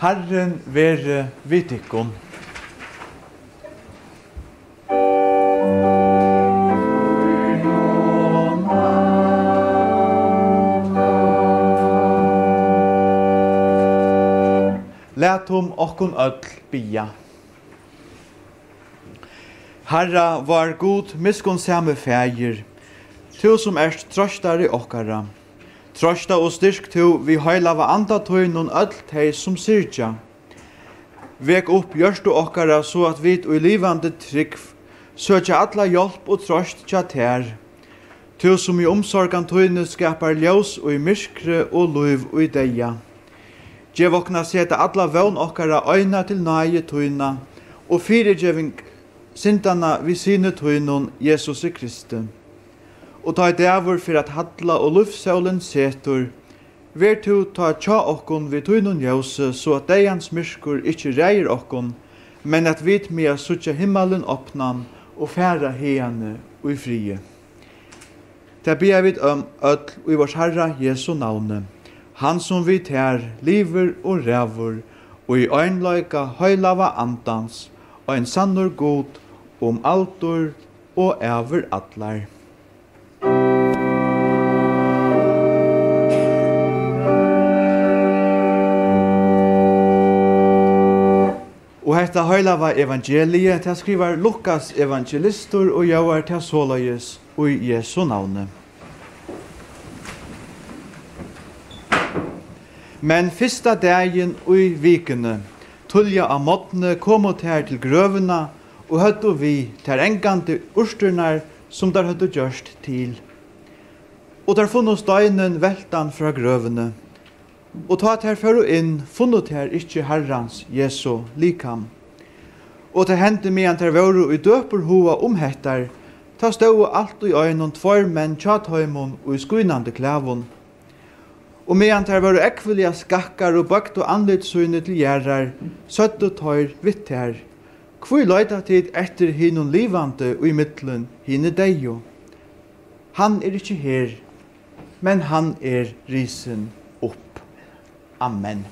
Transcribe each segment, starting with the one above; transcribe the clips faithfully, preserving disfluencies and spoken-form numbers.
Harrin veri við tykkum. Latum okkum øll biðja. Harra vár Gud, miskunnsami Faðir, tú sum ert troystari okkara, troysta og styrk tú við heilaga Anda tínum øll tey, sum syrgja. Vek upp hjørtu okkara, so at vit í livandi trúgv søkja alla hjálp og troyst hjá tær. Tú, sum í umsorgan tíni skapar ljós í myrkri og lív í deyða, gev okkum at seta alla vón okkara eina til náði tína og fyrigeving syndanna við Syni tínum, Jesusi Kristi. Og tá ið dagur fer at halla og lívssólin setur, ver tú tá hjá okkum við tínum ljósi, so at deyðans myrkur ikki ræðir okkum, men at vit mega síggja himmalin opnan og fara haðani í friði. Tað biðja vit um øll í várs Harra Jesu navni, hann sum við tær livir og ræður í einleika heilaga Andans, ein sannur Gud, um aldur og ævir allar. Og hetta heilaga evangeliið, tað skrivar Lukas evangelistur og ljóðar tað soleiðis í Jesu navni. Men fyrsta dagin í vikuni, tíðliga á morgni, komu tær til grøvina og høvdu við tær angandi urtirnar, sum tær høvdu gjørt til. Og tær funnu steinin veltan frá grøvini. Og tá tær fóru inn, funnu tær ikki Harrans Jesu likam. Og tað hendi, meðan tær vóru í døpurhuga um hettar, tá stóðu alt í einum tveir menn hjá teimum í skínandi klæðum. Og meðan tær vóru ógvuliga skakkar og boygdu andlit síni til jarðar, søgdu teir við tær: Hví leita tit eftir hinum livandi í millum hini deyðu? Hann er ikki her, men hann er risin upp. Amen.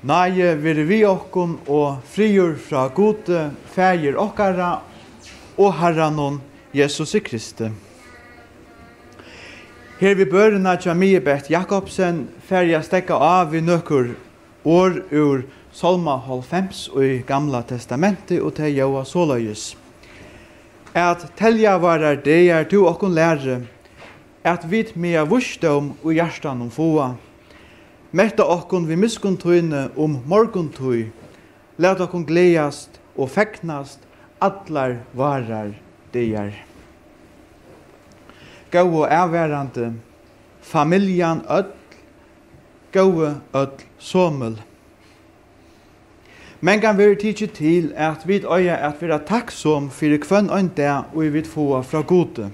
Náði veri við okkum og friður frá Gudi, Faðir okkara og Harranum Jesusi Kristi. Her við børuna hjá Mie Beth Jakobsen fari eg at steðga á við nøkur orð úr Sálma hálvfems í Gamla Testamenti, og tey ljóða soleiðis: At telja várar dagar tú okkum læri, at vit mega vísdóm í hjartanum fáa. Metta okkum við miskunn tíni um morguntíð, lat okkum gleðast og fegnast allar várar dagar. Góðu avvarðandi, familjan øll, góðu øll somul. Mangan verður tikið til, at vit eiga at vera takksom fyri hvønn ein dag, ið vit fáa frá Gudi.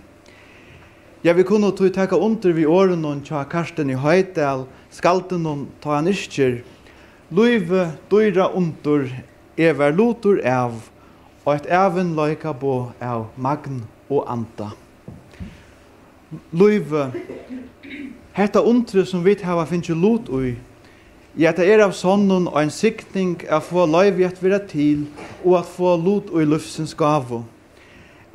Ja, vit kunnu tí taka undir við orðunum hjá Carsteni Hoydal, skaldinum, tá hann yrkir: Lívið dýra undur, eg var lutur av, eitt ævinleikaboð av magn og anda. Lívið, hetta undrið, sum vit hava fingið lut í, ja, tað er av sonnum ein signing at fáa loyvi at vera til og at fáa lut í lívsins gávu.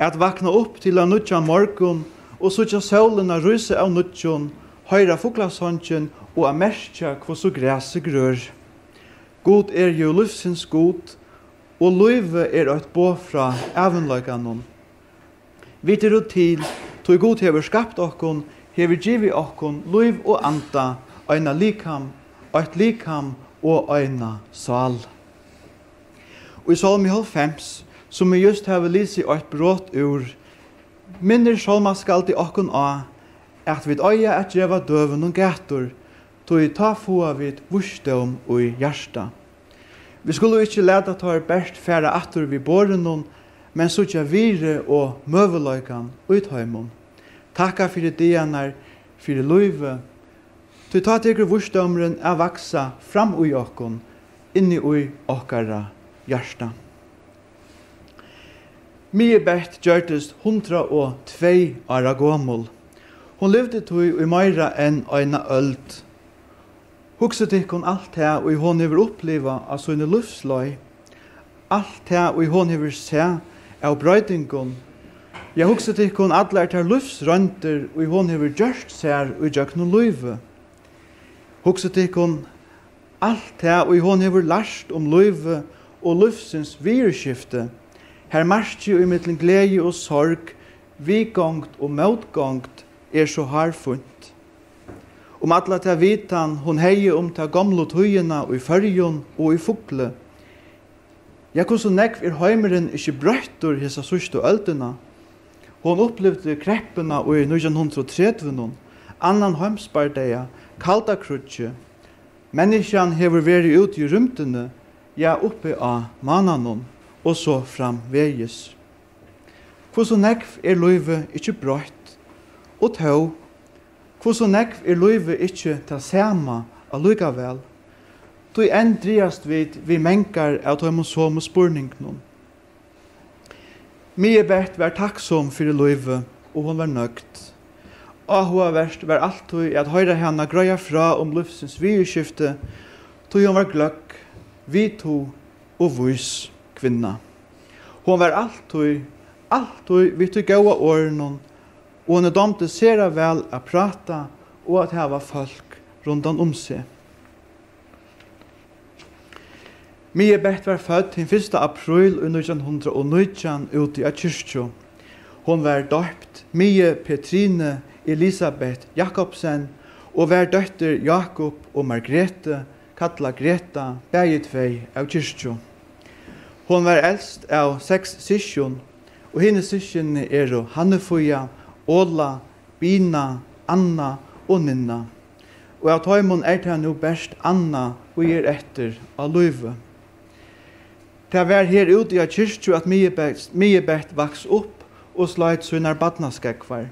At vakna upp til ein nýggjan morgun og síggja sólina rísa av nýggjum, hoyra fuglasongin og at merkja, hvussu grasið grør. Gud er jú lívsins Gud, og lívið er eitt boð frá ævinleikanum. Vit eru til, tí Gud hevur skapt okkum, hevur givið okkum lív og anda, eina likam, eitt likam og eina sál. Í Sálmi hálvfems, sum eg júst havi lisið eitt brot úr, minnir sálmaskaldi okkum á, at vit eiga at geva døgunum gætur, tí tá fáa vit vísdóm í hjarta. Vit skulu ikki lata teir bert fara aftur við borðinum, men síggja virði og møguleikan í teimum. Takka fyri dagarnar, fyri lívið, tí tá tekur vísdómurin at vaksa fram í okkum, inni í okkara hjarta. Mie Beth gjørdist hundrað og tvey ára gomul. Hon livdi tí í meira enn eina øld. Hugsið tykkum alt tað, ið hon hevur upplivað á síni lívsleið, alt tað, ið hon hevur sæð av broytingum. Ja, hugsið tykkum allar tær lívsroyndir, ið hon hevur gjørt sær í gjøgnum lívið. Hugsið tykkum alt tað, ið hon hevur lært um lívið og lívsins viðurskifti, har markið ímillum gleði og sorg, viðgongd og mótgongd er so hárfínt. Um alla ta vitan, hon hevði um ta gomlu tíðina í Føroyum og í Fugli. Ja, hvussu nógv er heimurin ikki broyttur hesa síðstu øldina? Hon upplivdi kreppuna í nítjan hundrað og tretivunum, annan heimsbardaga, kalda kríggið. Menniskjan hevur verið úti í rúmdini, ja, uppi á mánanum, og so framvegis. Hvussu nógv er lívið ikki broytt? Og tó, hvussu nógv er lívið ikki tað sama allíkavæl? Tí enn dragast vit við mangar av teimum somu spurningunum. Mie Beth var takksom fyri lívið, og hon var nøgd. Áhugavert var altíð at hoyra hana greiða frá um lívsins viðurskifti, tí hon var gløgg, viðtug og vís kvinna. Hon var altíð, altíð við tí góða orðinum, og henni dámdi sera væl at práta og at hava fólk rundan um seg. Mie Beth var fødd hin fyrsta apríl í nítjan hundrað og nítjan úti á Kirkju. Hon var doypt Mie Petrine Elisabeth Jakobsen og var dóttir Jákup og Margrethe, kallað Greta, bæði tvey av Kirkju. Hon var elst av seks systkjum, og hini systkinini eru Hanne Fía, Ola, Bina, Anna og Ninna. Og av teimum er tað nú bert Anna, ið er eftir á lívi. Tað var her úti á Kirkju, at Mie Beth, Mie Beth vaks upp og sleit sínar barnaskógvar.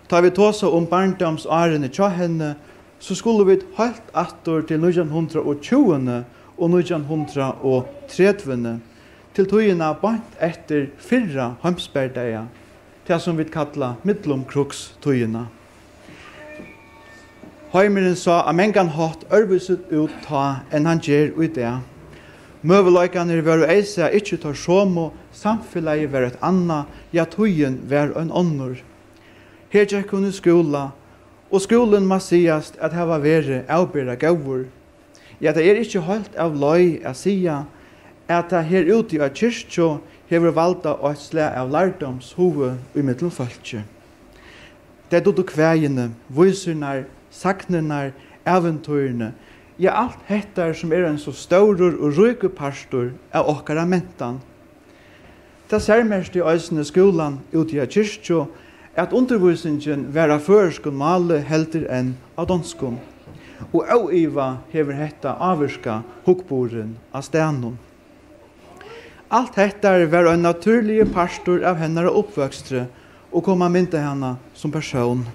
Tá vit tosa um barndómsárini hjá henni, so skulu vit heilt aftur til nítjan hundrað og tjúguni og nítjan hundrað og tretivuni, til tíðina beint eftir fyrra heimsbardaga, tað sum vit kalla millumkrígstíðina. Heimurin sá á mangan hátt øðrvísi út tá, enn hann ger í dag. Møguleikarnir vóru eisini ikki teir somu, samfelagið var eitt annað, ja, tíðin var ein onnur. Her gekk hon í skúla, og skúlin má sigast at hava verið avbera góður. Ja, tað er ikki heilt av leið at siga, at tað her úti á kirkju hevur valdað eitt slag av lærdómshugi ímillum fólki. Tey dugdu kvæðini, vísurnar, sagnirnar, ævintýrini, ja, alt hetta, sum er ein so stórur og ríkur partur av okkara mentan. Tað sermerkti eisini skúlan úti á kirkju, at undirvísingin var á føroyskum máli heldur enn á donskum, og óivað hevur hetta ávirkað hugburðin á staðnum. Alt hetta var ein natúrligur partur av hennara uppvøkstri og kom at mynda hana sum persón.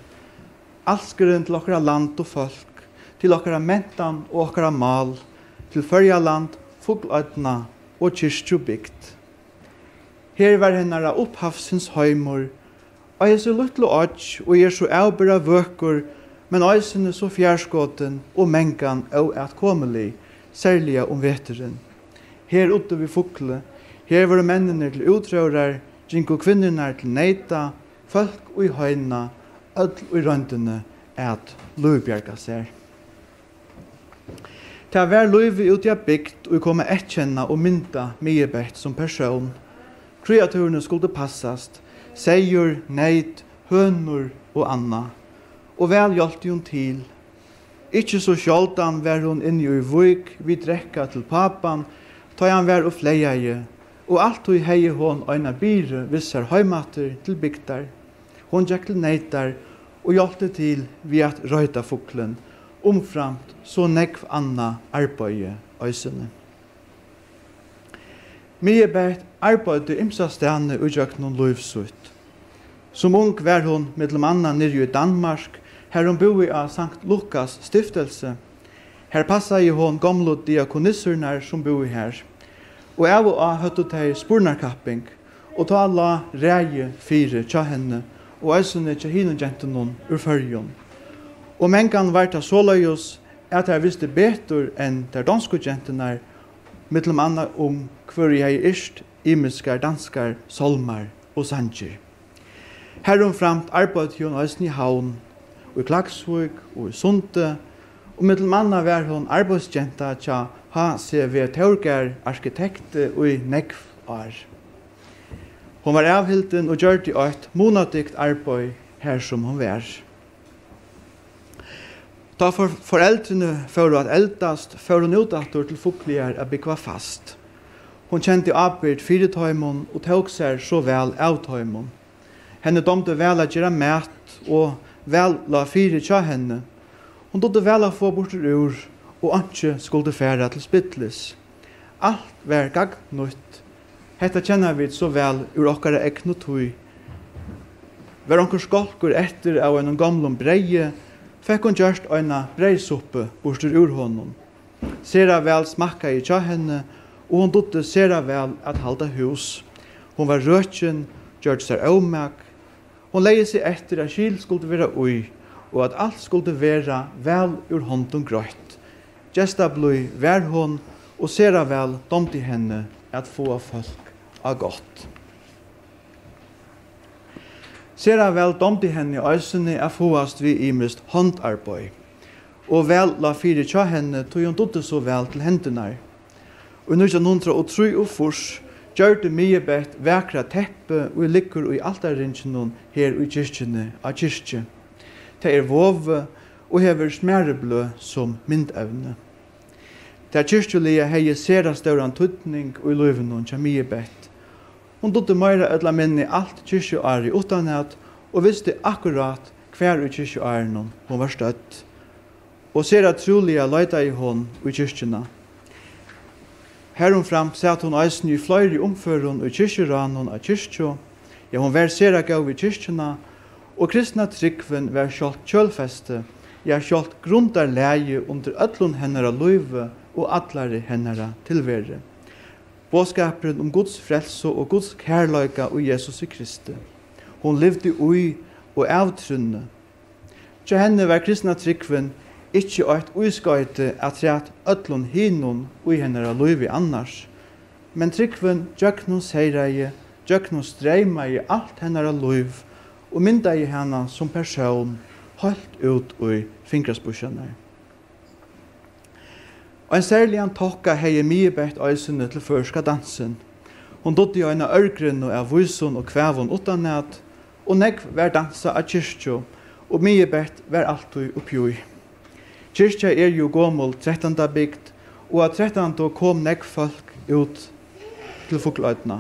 Alskurin til okkara land og fólk, til okkara mentan og okkara mál, til Føroyaland, fugloynna og kirkjubygd. Her var hennara upphavsins heimur, á hesi lítlu oyggj, ið er so avbera vøkur, men eisini so fjarskotin og mangan óatkomulig, serliga um veturin. Her uddu vit fugli, her vóru menninir til útróðrar, gingu kvinnurnar til neyta, fólk í heina, øll í royndini at lívbjarga sær. Tað var lívið úti á bygd, ið kom at eyðkenna og mynda Miðebett sum persón. Kríatúrini skuldu passast, seyður, neyt, hønur og annað, og væl hjálpti hon til. Ikki so sjáldan var hon inni í Vík við drekka til pápan, tá hann var og fleygaði, og altíð hevði hon eina byrðu við sær heimaftur til bygdar. Hon gekk til neytar og hjálpti til við at reita fuglin, umframt so nógv annað arbeiði eisini. Miðebett arbeiddi ymsastaðni ígjøgnum lív sítt. Sum ung var hon millum annað niðri í Danmark, har hon búði á Sankt Lukas Stiftelse. Har passaði hon gomlu diakonissurnar, sum búðu har, og av og á høvdu tey spurnarkapping, og tá lá ræði fyri hjá henni og eisini hjá hinum gentunum úr Føroyum. Og mangan var tað soleiðis, at tær vistu betur enn tær donsku genturnar, millum annað um, hvør ið hevði yrkt ymiskar danskar sálmar og sangir. Harumframt arbeiddi hon eisini í Havn, í Klaksvík og í Sundi, og millum annað var hon arbeiðsgenta hjá H C V Thorgarð arkitekti í nógv ár. Hon var avhildin og gjørdi eitt mugnadigt arbeiði, har sum hon var. Tá for-, foreldrini fóru at eldast, fór hon út aftur til Fugloyar at búgva fast. Hon kendi ábyrgd fyri teimum og tók sær so væl av teimum. Henni dámdi væl at gera mat, og væl lá fyri hjá henni. Hon dugdi væl at fáa burtur úr, og einki skuldi fara til spillis. Alt var gagnnýtt. Hetta kenna vit so væl úr okkara egnu tíð. Var onkur skálkur eftir av einum gomlum breyði, fekk hon gjørt eina breyðsuppu burtur úr honum. Sera væl smakkaði hjá henni, og hon dugdi sera væl at halda hús. Hon var røkin, gjørdi sær ómak. Hon legði seg eftir, at skil skuldi vera í, og at alt skuldi vera væl úr hondum greitt. Gestablíð var hon, og sera væl dámdi henni at fáa fólk á gátt. Sera væl dámdi henni eisini at fáast við ymiskt hondarbeiði, og væl lá fyri hjá henni, tí hon dugdi so væl til hendurnar. Í nítjan hundrað og trýogfýrs gjørdi Miðebett vakra teppið, ið liggur í altarringinum her í kirkjuni á kirkju. Tað er vovið og hevur smærubløð sum myndevni. Tað kirkjuliga hevði sera stóran týdning í lívinum hjá Miðebett. Hon dugdi meira ella minni alt kirkjuárið uttanat og visti akkurát, hvar í kirkjuárinum hon var stødd. Og sera trúliga leitaði hon í kirkjuna. Harumframt sat hon eisini í fleiri umførum í kirkjuráðnum á kirkju. Ja, hon var sera góð við kirkjuna, og kristna trúgvin var sjálvt kjølfestið, ja, sjálvt grundarlagið undir øllum hennara lívi og allari hennara tilveru. Boðskapurin um Guds frelsu og Guds kærleika í Jesusi Kristi. Hon livdi í og av trúnni. Hjá henni var kristna trúgvin Ikki eitt ískoyti afturat øllum hinum í hennara lívi annars, men trúgvin gjøgnumseyraði, gjøgnumstreymaði alt hennara lív og myndaði hana sum persón heilt út í fingraspísarnar. Ein serligan tokka hevði Mie-Beth eisini til føroyska dansin. Hon dugdi eina ørgrynnu av vísum og kvæðum uttanat, og nógv var dansað á kirkju, og Mie-Beth var altíð uppií. Kirkja er jú gomul trettanda bygd, og á trettandu kom nógv fólk út til Fugloynna.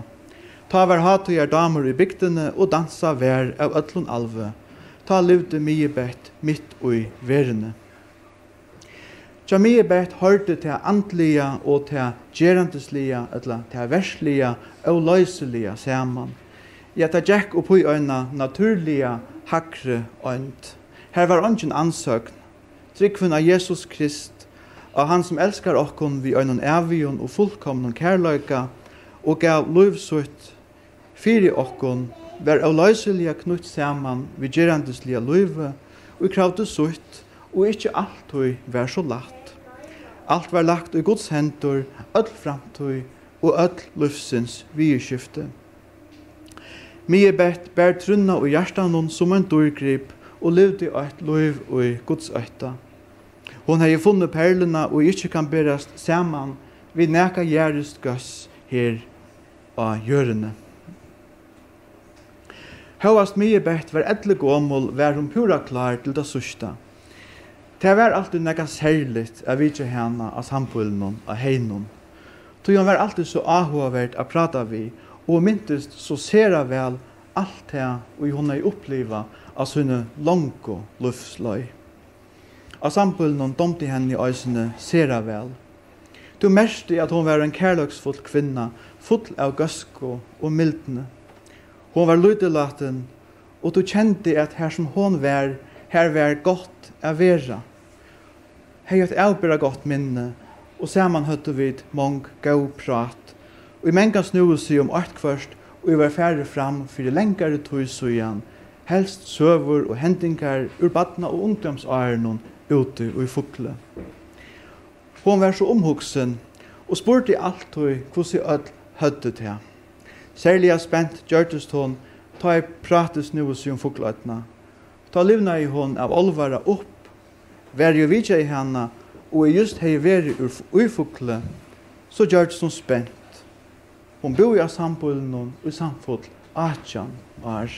Tá var hátíðardámur í bygdini, og dansað var av øllum alvi. Tá livdi Mie-Beth mitt í verðini. Hjá Mie-Beth hoyrdi tað andliga og tað gerandisliga, ella tað verðsliga, óloysiliga saman. Ja, tað gekk upp í eina natúrliga hægri eint. Har var eingin ansøgn. Trúgvin á Jesus Krist, á hann, sum elskar okkum við einum ævigum og fullkomnum kærleika og gav lív sítt fyri okkum, var óloysiliga knýtt saman við gerandisliga lívið, ið kravdi sítt, og ikki altíð var so lætt. Alt var lagt í Guds hendur, øll framtíð og øll lívsins viðurskifti. Mie-Beth bar trúnna í hjartanum sum ein dýrgrip og livdi eitt lív í Guds ótta. Hon hevði funnið perluna, ið ikki kann berast saman við nakað jarðiskt góðs her á jørðini. Hóast Mie-Beth var elligomul, var hon púra klár til tað síðsta. Tað var altíð nakað serligt at vitja hana á sambýlinum á Heynum, tí hon var altíð so áhugaverd at práta við, og hon mintist so sera væl alt tað, ið hon hevði upplivað á síni longu lívsleið. Á sambýlinum dámdi henni eisini sera væl. Tú merkti, at hon var ein kærleiksfull kvinna, full av góðsku og mildni. Hon var lítillátin, og tú kendi, at har sum hon var, har var gott at vera. Hevði eitt avbera gott minni, og saman høvdu vit mong góð prát, ið mangan snúði seg um eitthvørt, ið var farið fram fyri langari tíð síðan, helst søgur og hendingar úr barna- og ungdómsárunum úti í Fugli. Hon var so umhugsin og spurdi altíð, hvussu øll høvdu tað. Serliga spent gjørdist hon, tá ið prátið snúði seg um Fugloynna. Tá livnaði hon av álvara upp. Var eg og vitjaði hana, og eg júst hevði verið úr, í Fugli, so gjørdist hon spent. Hon búði á sambýlinum í samfull átjan ár.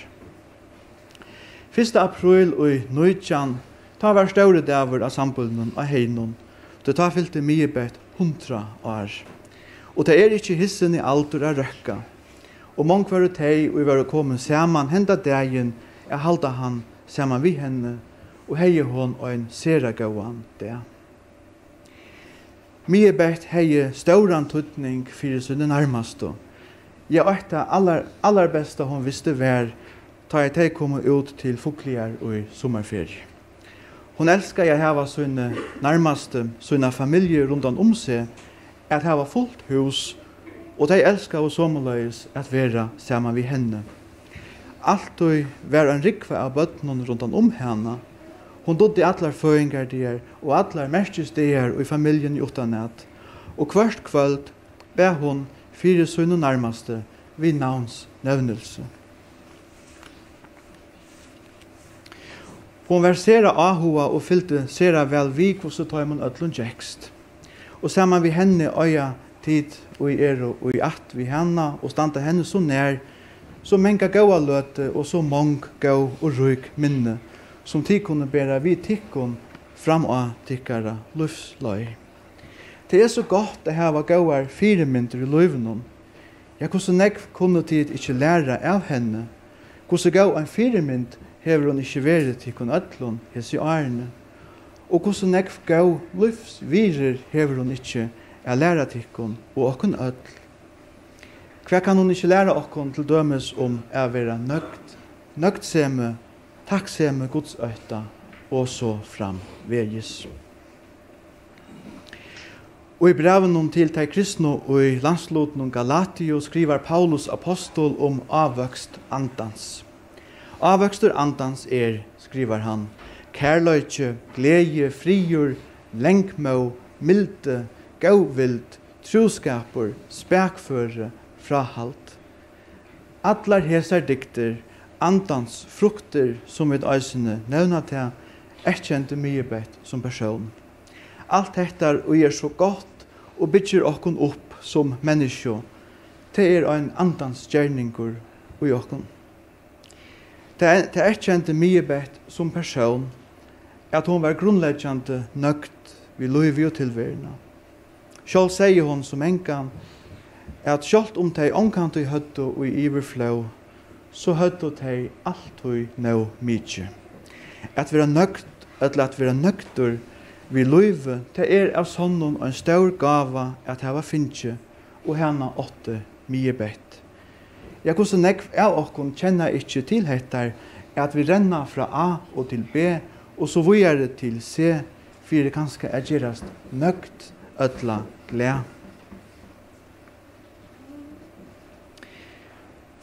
Fyrsta apríl í nítjan, tá var stóri dagur á sambýlinum á Heynum, tí tá fylti Mie-Beth hundrað ár. Og tað er ikki hissini aldur at røkka. Og mong vóru tey, ið vóru komin saman henda dagin at halda hann saman við henni, og hevði hon ein sera góðan dag. Mie-Beth hevði stóran týdning fyri síni nærmastu. Ja, eitt tað allar, allarbesta hon visti var, tá ið tey komu út til Fugloyar í summarferiu. Hon elskaði at hava síni nærmastu, sína familju rundan um seg, at hava fult hús, og tey elskaðu somuleiðis at vera saman við henni. Altíð var ein rúgva av børnum rundan um hana. Hon dugdi allar føðingardagar og allar merkisdagar í familjuni uttanat, og hvørt kvøld bað hon fyri sínum nærmastu við navnsnevnilsi. Hon var sera áhugað og fylgdi sera væl við, hvussu teimum øllum gekst. Og saman við henni eiga tit, ið eru í ætt við hana og standa henni so nær, so manga góða løtu og so mong góð og rík minni, sum tit kunnu bera við tykkum fram á tykkara lívsleið. Tað er so gott at hava góðar fyrimyndir í lívinum. Ja, hvussu nógv kunnu tit ikki læra av henni? Hvussu góð ein fyrimynd hevur hon ikki verið tykkum øllum hesi árini? Og hvussu nógv góð lívsvirðir hevur hon ikki at læra tykkum og okkum øll? Hvat kann hon ikki læra okkum til dømis um at vera nøgd, nøgdsemi, takksemi, gudsótta og so framvegis? Í brævinum til tey kristnu í landslutinum Galatiu skrivar Paulus apostul um ávøkst Andans. Ávøkstur Andans er, skrivar hann, Kærleiki, gleði, friður, langmóð, mildi, góðvild, trúskapur, spakføri, fráhald. Allar hesar dygdir, andans fruktir, sum vit eisini nevna tað, erkendi Myggebett sum persón. Alt hetta, ið er so gott og byggir okkum upp sum menniskju, tað er ein andans gerningur í okkum. Tað, tað erkendi Myggebett sum persón, at hon var grundleggjandi nøgd við lívið og tilveruna. Sjálv segði hon so mangan, at sjálvt um tey ongantíð høvdu í yvirflóð, so høvdu tey altíð nóg mikið. At vera nøgd, ella at vera nøgdur við lívið, tað er av sonnum ein stór gáva at hava fingið, og hana átti Myggebett. Ja, hvussu nógv av okkum kenna ikki til hettar, at vit renna frá A og til B og so víðari til C, fyri kanska at gerast nøgd ella glað?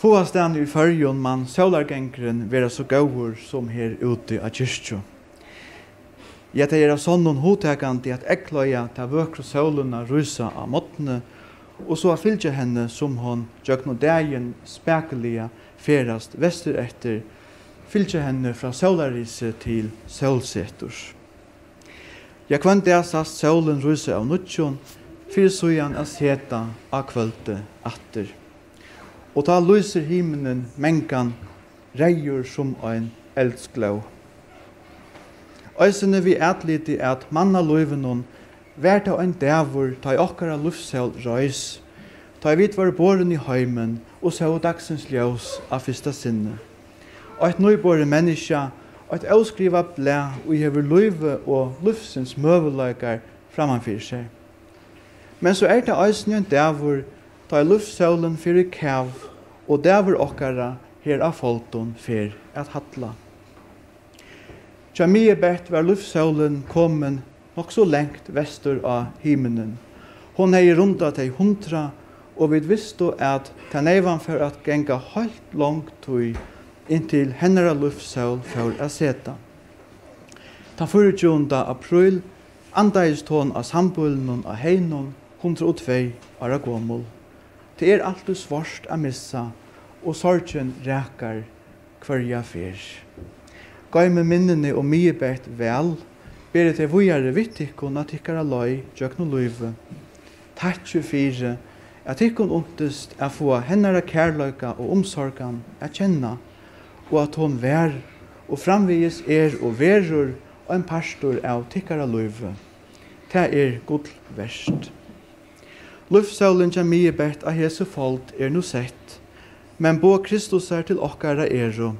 Fáastaðni í Føroyum man sólargangurin vera so góður sum her úti á Kirkju. Ja, tað er av sonnum hugtakandi at eygleiða ta vøkru sólina rísa á morgni, og so at fylgja henni, sum hon gjøgnum dagin spakuliga ferðast vestureftir, fylgja henni frá sólarrisi til sólseturs. Ja, hvønn dag sæst sólin rísa av nýggjum, fyri síðan at seta á kvøldið aftur. Og tá lýsir himinninn mangan reyður sum ein eldsglóð. Eisini við atliti at mannalívinum var tað ein dagur, tá ið okkara lívssól reis, tá ið vit vóru borin í heimin og sóu dagsins ljós á fyrsta sinni. Eitt nýborið menniskja, eitt óskrivað blað, ið hevur lívið og lívsins møguleikar framman fyri sær. Men so er tað eisini ein dagur, tá ið lívssólin fer í kav og dagur okkara her á foldum fer at halla. Hjá Myggebett var lívssólin komin nokk so langt vestur á himinninn. Hon hevði rundað tey hundrað, og vit vistu, at tað neyvan fór at ganga heilt long tíð, inntil hennara lívssól fór at seta. Tann fýraogtjúgunda apríl andaðist hon á sambýlinum á Heynum, hundrað og tvey ára gomul. Tað er altíð svárt at missa, og sorgin rakar hvørja ferð. Goymið minnini um Myggebett væl, berið tey víðari við tykkum á tykkara leið gjøgnum lívið. Takki fyri, at tykkum untist at fáa hennara kærleika og umsorgan at kenna, og at hon var og framvegis er og verður ein partur av tykkara lívi. Tað er gull vert. Lívssólin hjá Myggebett á hesi fold er nú sett, men boð Kristusar til okkara eru,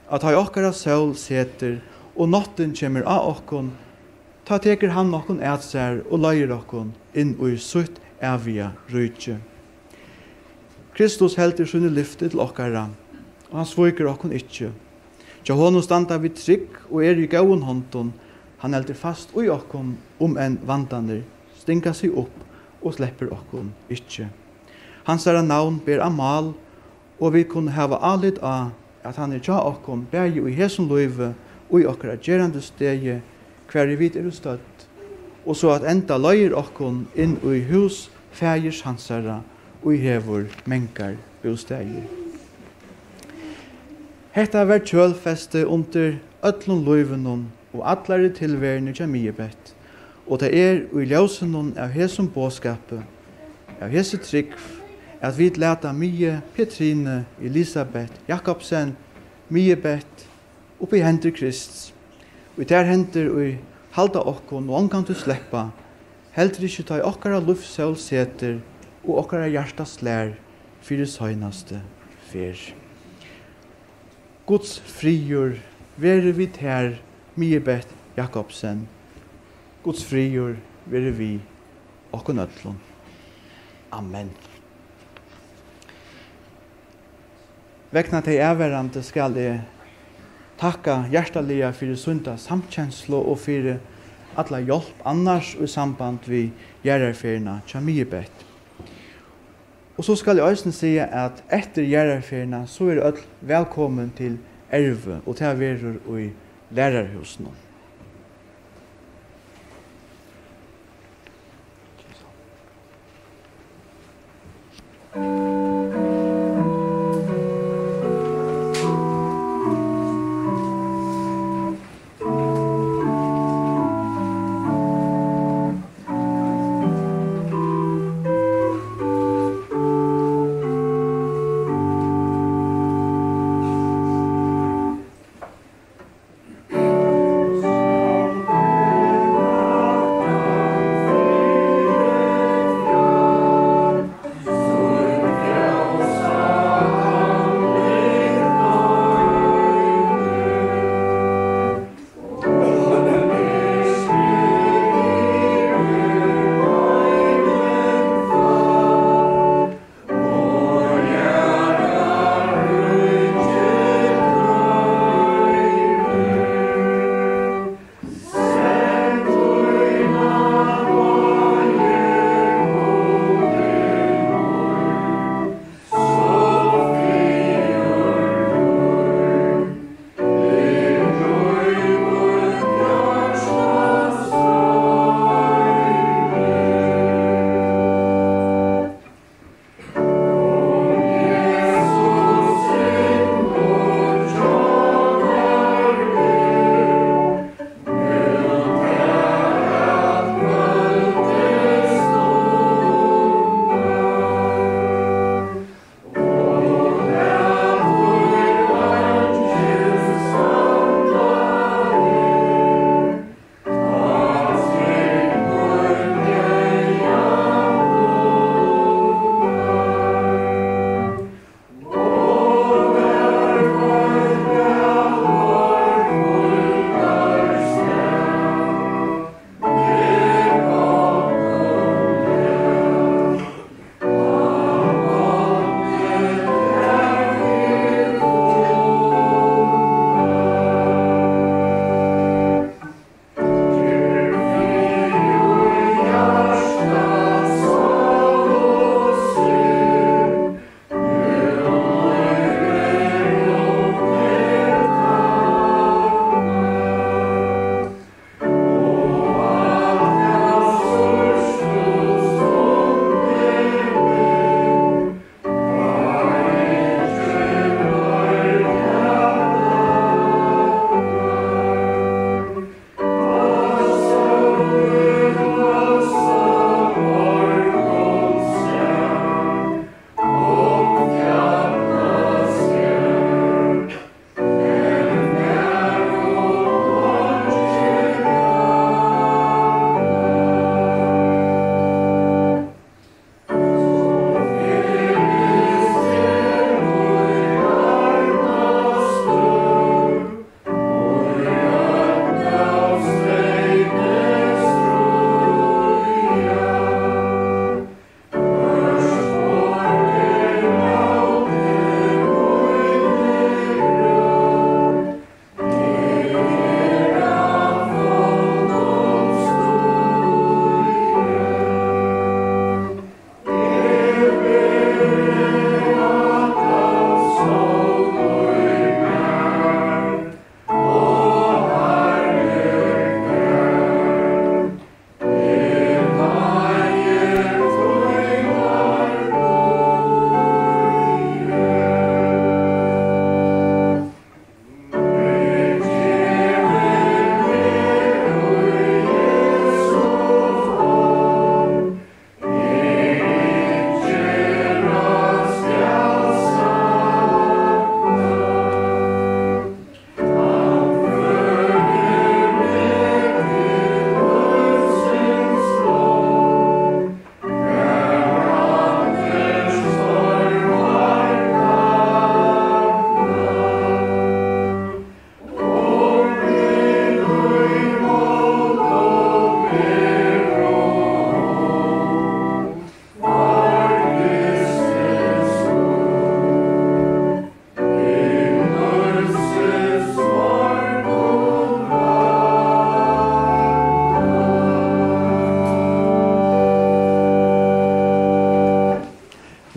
at tá ið okkara sól setur og náttin kemur á okkum, tá tekur hann okkum at sær og leiðir okkum inn í sítt æviga ríki. Kristus heldur síni lyfti til okkara, og hann svíkur okkum ikki. Hjá honum standa vit trygg og eru í góðum hondum. Hann heldur fast í okkum, um enn vandarnir stinga seg upp og sleppur okkum ikki. Hansara navn ber á mál, og vit kunnu hava álit á, at hann er hjá okkum, bæði í hesum lívi, í okkara gerandisdegi, hvar ið vit eru stødd, og so at enda leiðir okkum inn í hús Faðirs hansara, ið hevur mangar bústaðir. Hetta var kjølfestið undir øllum lívinum og allari tilveruni hjá Myggebett, og tað er í ljósinum av hesum boðskapi, av hesi trúgv, at vit lata Mygu Petrine Elisabeth Jakobsen, Myggebett, upp í hendur Krists, í tær hendur, ið halda okkum og ongantíð sleppa, heldur ikki tá ið okkara lívssól setur og okkara hjarta slær fyri seinastu ferð. Guds friður veri við tær, Myggebett Jakobsen. Guds friður veri við okkum øllum. Amen. Vegna tey avvarðandi skal eg takka hjartaliga fyri sýnda samkenslu og fyri alla hjálp annars í samband við jarðarferðina hjá Myggebett. Og so skal eg eisini siga, at eftir jarðarferðina, so eru øll vælkomin til Ervu, og tað verður í lærarahúsinum.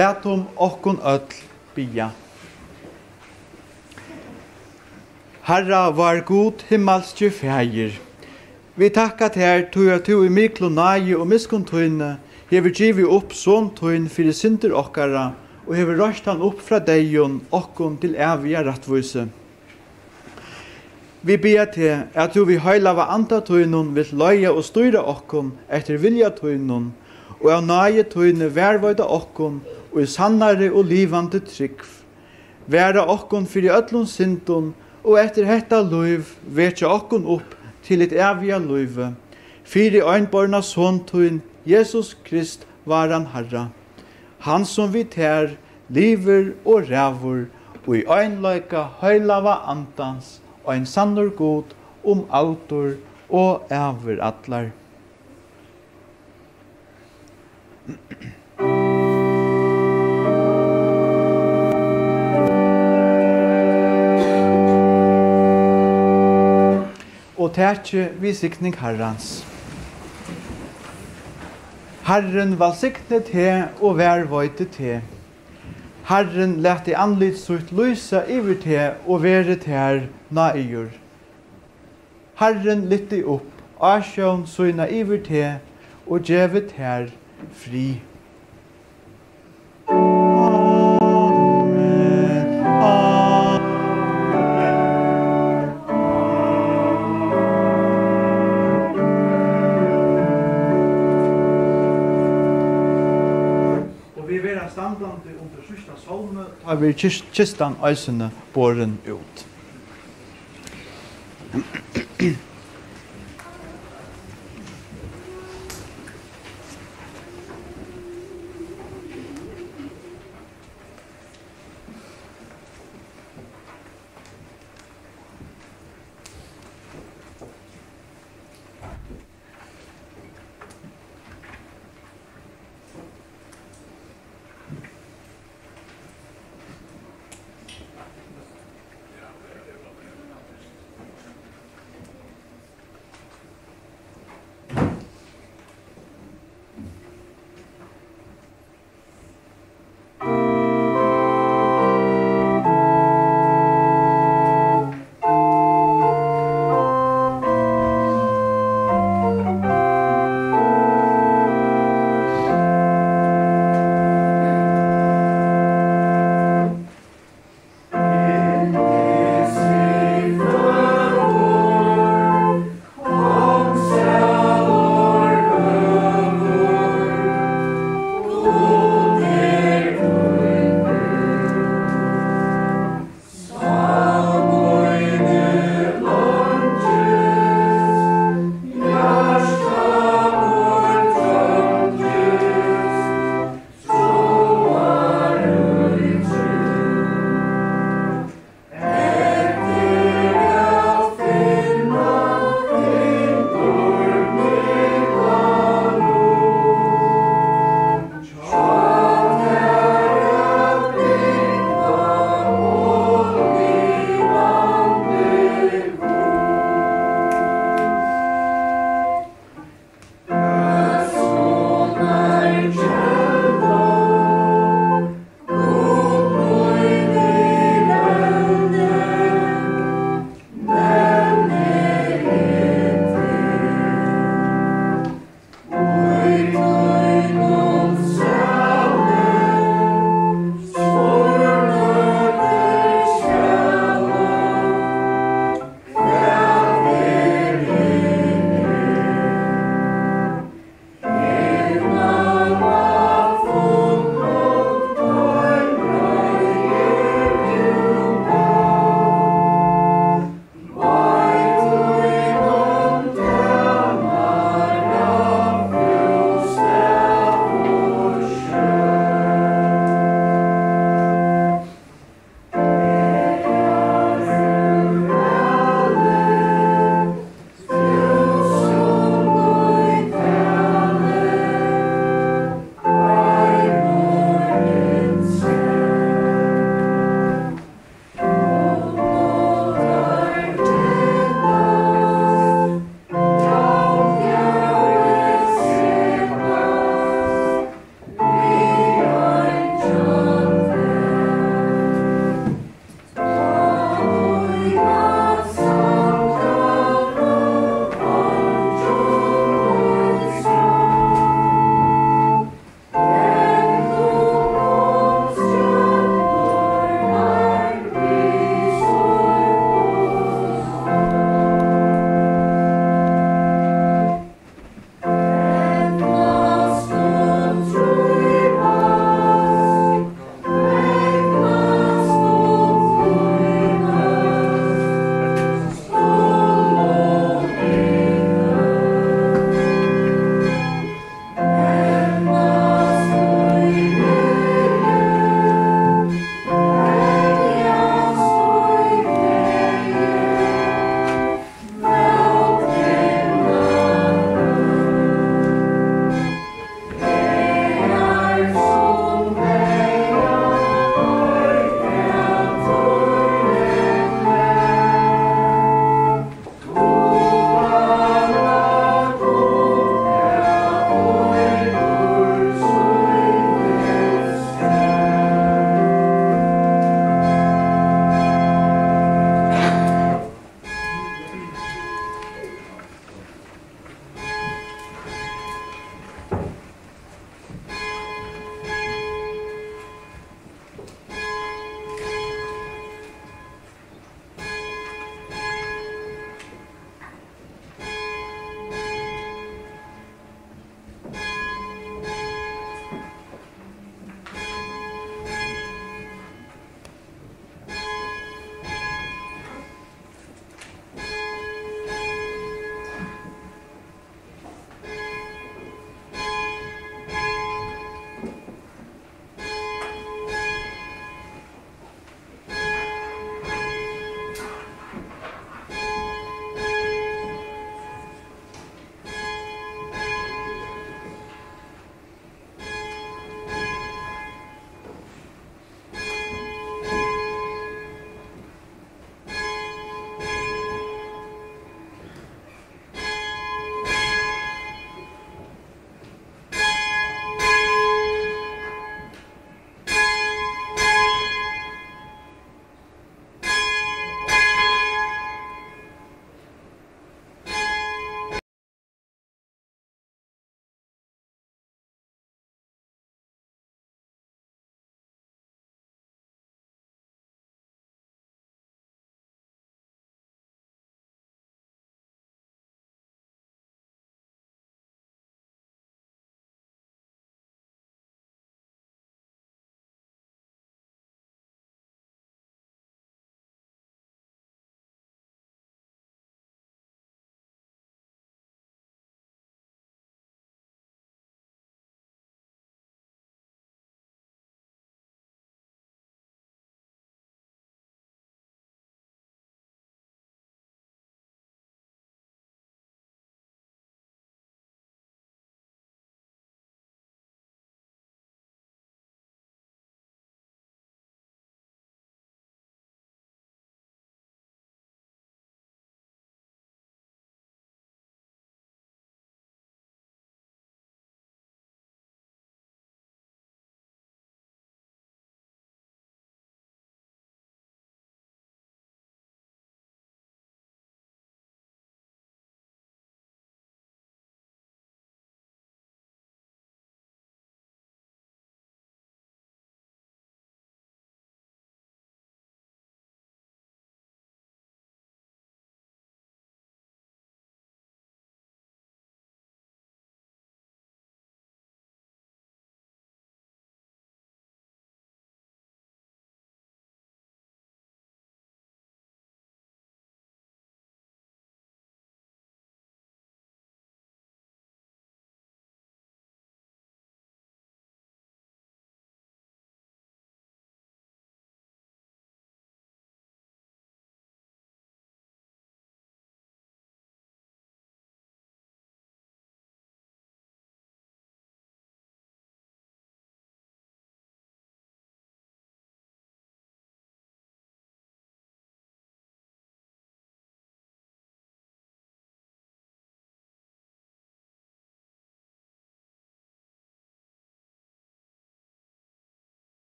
Latum okkum øll biðja. Harra, vár Gud, himmalski Faðir, vit takka tær, tí at tú í miklu náði og miskunn tíni hevur givið upp Son tín fyri syndir okkara og hevur reist hann upp frá deyðum okkum til æviga rættvísi. Vit biðja teg, at tú við heilaga Anda tínum vilt leiða og stýra okkum eftir vilja tínum, og av náði tíni varðveita okkum í sannari og livandi trúgv. Vara okkum fyri øllum syndum, og eftir hetta lív vekja okkum upp til hitt æviga lívi, fyri einborna Son tín, Jesus Krist, váran Harra. Hann, sum við tær livir og ræður í einleika heilaga Andans, ein sannur Gud, um aldur og ævir allar. Og takið við signing Harrans. Harrin vælsigni teg og varðveiti teg. Harrin lati andlit sítt lýsa yvir teg og veri tær náðigur. Harrin lyfti upp ásjón sína yvir teg og gevi tær frið. Amen. Amen. Og vit verða standandi undir síðsta sálmi, tá verður kis-, kistan eisini borin út.